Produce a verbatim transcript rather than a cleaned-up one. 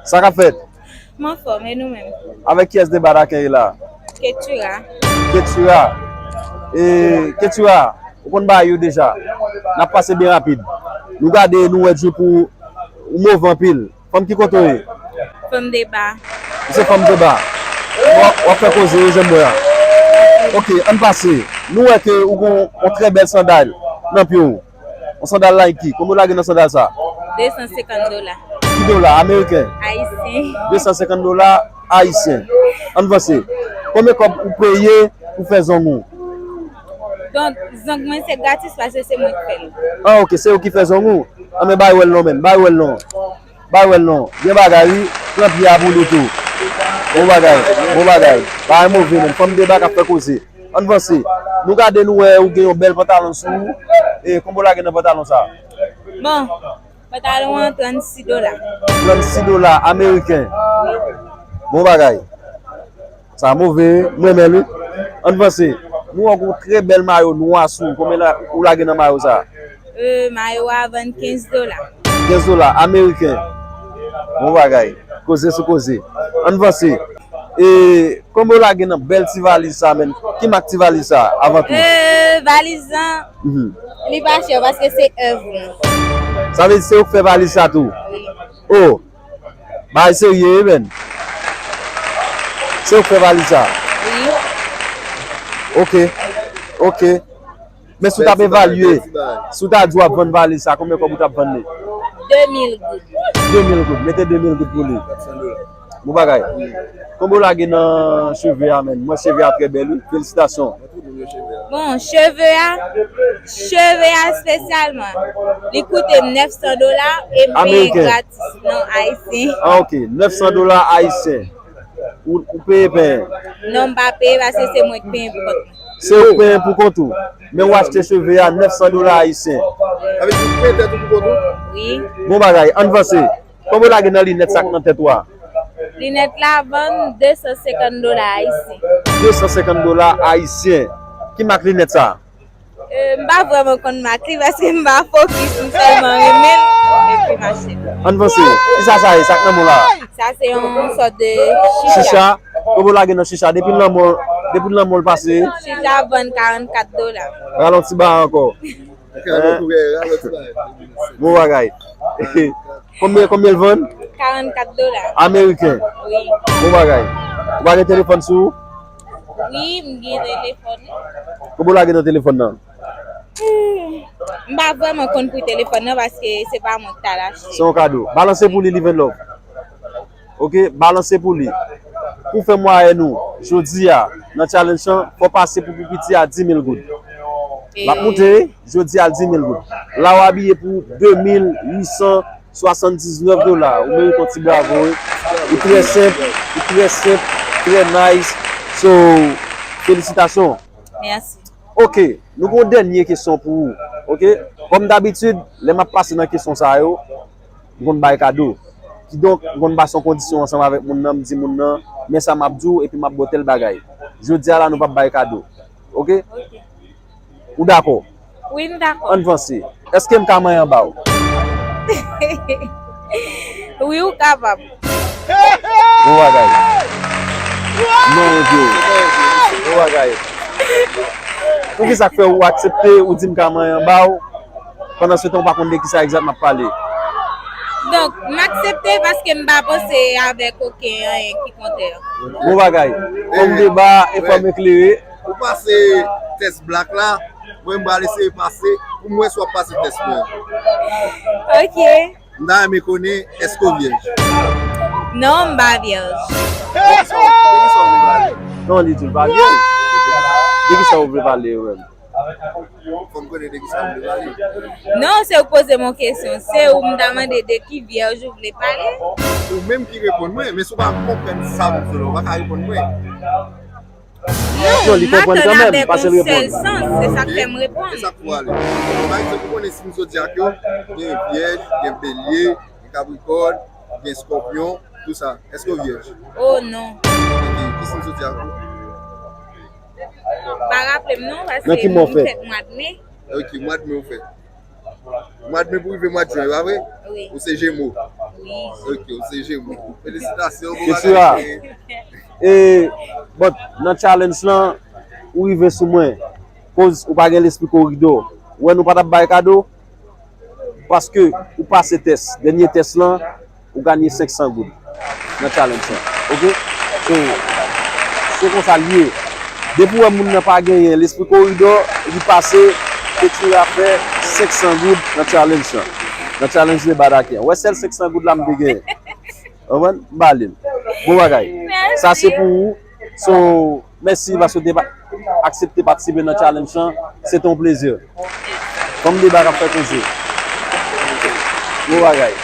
Sa k ap fèt? M anfòm, e nou menm? Avèk kiyès Deba Taken ye la? Ketura. Ketura. E, Ketura, ou konn bagay yo deja. N ap pase byen rapid. Nou gade, nou wè Djoup ou, ou move anpil. Fanm ki kote w ye? Fanm Deba. Ou se fanm Deba. W ap, w ap fè koze, wi, jan m wè a. Ok, ann pase. Nou wè ke ou gon yon trè bèl sandal nan pye w. Yon sandal Nike. Konbyen w lage nan sandal sa? De san senkant dola. Ki dola? Ameriken? Ayisyen. De san senkant dola ayisyen. Ann vanse. Konbyen kòb ou peye pou fè zong ou? Donk, zong mwen se gratis paske se mwen k fè l. Ah, ok, se ou ki fè zong ou? Anben, bay wè l non, menn. Bay wè l non. Bay wè l non. Byen bagay, wi. Pran pye a pou li tou. Bon bagay, bon bagay. Bagay move, menn. Fanm Deba k ap fè koze. Ann vanse. Nou gade, nou wè ou gen yon bèl pantalon sou ou. E konbyen w lage nan pantalon sa? Bon, pantalon an trannsis dola. Trannsis dola ameriken. Bon bagay. Sa move, wi. M renmen l, wi. Ann vanse. Nou wè yon trè bèl mayo nwa sou ou. Konbyen la, ou lage nan mayo sa? Euh, mayo a vann kenz dola. Kenz dola ameriken. Bon bagay. Koze sou koze. Ann vanse. E konbyen w lage nan bèl ti valiz sa, menn? Ki mak ti valiz sa, avan tou? Euh, valiz lan, mhm, li pa chè paske se èv mwen. Sa vle di se ou k fè valiz sa tou? Wi. Oh! Bagay serye, wi, menn. Se ou k fè valiz sa? Wi. Ok. Ok. Men si w t ap evalye, si w ta di w ap vann valiz sa, konbyen kòb ou t ap vann li? De mil goud. De mil goud. Mete de mil goud pou li. Bon bagay. Konbyen w lage nan cheve a, menn? M wè cheve a trè bèl, wi. Felisitasyon. Bon, cheve a, cheve a espesyalman, li koute m nèf san dola e m peye gratis. Non, ayisyen. Ah, ok. Nèf san dola ayisyen. Ou, ou peye penyen? Non, m pa peye paske se mwen k penyen pou kont mwen. Se ou k penyen pou kont ou. Men ou achte cheve a nèf san dola ayisyen. Sa vle di ou penyen tèt ou pou kont ou? Wi. Bon bagay, ann vanse. Konbyen w lage nan linèt sa k nan tèt ou a? Linèt la vann de san senkant dola ayisyen. De san senkant dola ayisyen. Ki mak linèt sa? Euh, m pa vrèman konn mak li paske m pa fokis, m sèlman renmen l epi m achte l. Ann vanse. Kisa sa ye, sa k nan men w la? Sa se yon sòt de chicha. Chicha? Konbyen w lage nan chicha? Depi lanmò, depi lanmò l pase? Chicha vann karannkat dola. Rale yon ti bagay ankò. Bon bagay. Konbyen, konbyen l vann? Karannkat dola. Ameriken. Wi. Bon bagay. Ou pa gen telefòn sou ou? Wi, m gen telefòn. Konbyen w lage nan telefòn nan? Hmm. M pa vrèman konn pri telefòn nan paske se pa mwen ki t al achte. Se yon kado. Balanse pou li, Live and Love. Ok, balanse pou li. Pou fè mwayèn ou, jodi a, nan challenge lan, fò pase pou pi piti a di mil goud. L ap moute, wi, jodi a, di mil goud. La, w abiye pou de mil uit san swasanndiznèf dola. Ou merite yon ti bravo, wi. Ou trè senp, ou trè senp, trè nice. So, felisitasyon. Mèsi. Ok, nou gen yon dènye kesyon pou ou. Ok, kòm dabitid, lè m ap pase nan kesyon sa yo, m konn bay kado. Kidonk, m konn pase yon kondisyon ansanm avèk moun nan, m di moun nan, men sa m ap di w, epi m ap ba w tèl bagay. Jodi a la, nou p ap bay kado. Ok? Ok. Ou dakò? Wi, m dakò. Ann vanse. Èske m ka manyen anba w? Wi, ou kapab. Bon bagay. Non, Dieu. Bon bagay. Poukisa k fè ou aksepte, ou di m ka manyen anba w, pandan se tan ou pa konn de kisa egzak m ap pale? Donk, m aksepte paske m pa panse avèk okenn anyen ki kontrè. Bon bagay. Fòm deba e fòm eklere. Ou pase tès black la, mwen m pral eseye pase pou m wè si w ap pase tès mwen. Ok. M ta renmen konnen, èske w vyèj? Non, m pa vyèj. De kisa w, de kisa w vle pale? Non, li di l pa vyèj. De kisa w vle pale, menm? Fò m konnen de kisa w vle pale. Non, se ou k poze m yon kesyon. Se ou m ta mande de ki vyèj ou vle pale. Ou menm ki reponn mwen, men si w pa konprann sa m di w la, ou pa ka reponn mwen. Non, li konprann kanmenm, pase l reponn. Se sa k fè m reponn. E sa k fè w ale. Pa egzanp, ou konnen siy zodyak yo, gen vyèj, gen belye, gen kaprikòn, gen eskòpyon, tout sa. Èske w vyèj? Oh, non. Ok, ki siy zodyak ou? M pa raple m non, paske m fèt mwa d me. Ok, mwa d me ou fèt. Mwa d me pou rive mwa d jen, e pa vre? Wi. Ou se Jemo. Ok, ou se Jemo. Felisitasyon, bon Ketsira. E, bon, nan challenge lan, ou rive sou mwen. Koz ou pa gen lespri koridò. Ou wè nou pa t ap bay kado. Paske ou pase tès. Dènye tès lan, ou ganye senk san goud nan challenge lan. Ok? So, se konsa l ye. Depi w wè moun nan pa genyen lespri koridò, li pase, Ketsira fè senk san goud nan challenge lan. Nan challenge de badaken. Ou wè sèl senk san goud la m te genyen. Konprann? M ba li l. Bon bagay. Sa se pou ou. So, mèsi paske w te pa- aksepte patisipe nan challenge lan. Se te yon plezi. Fanm deba k ap fè konze. Bon bagay.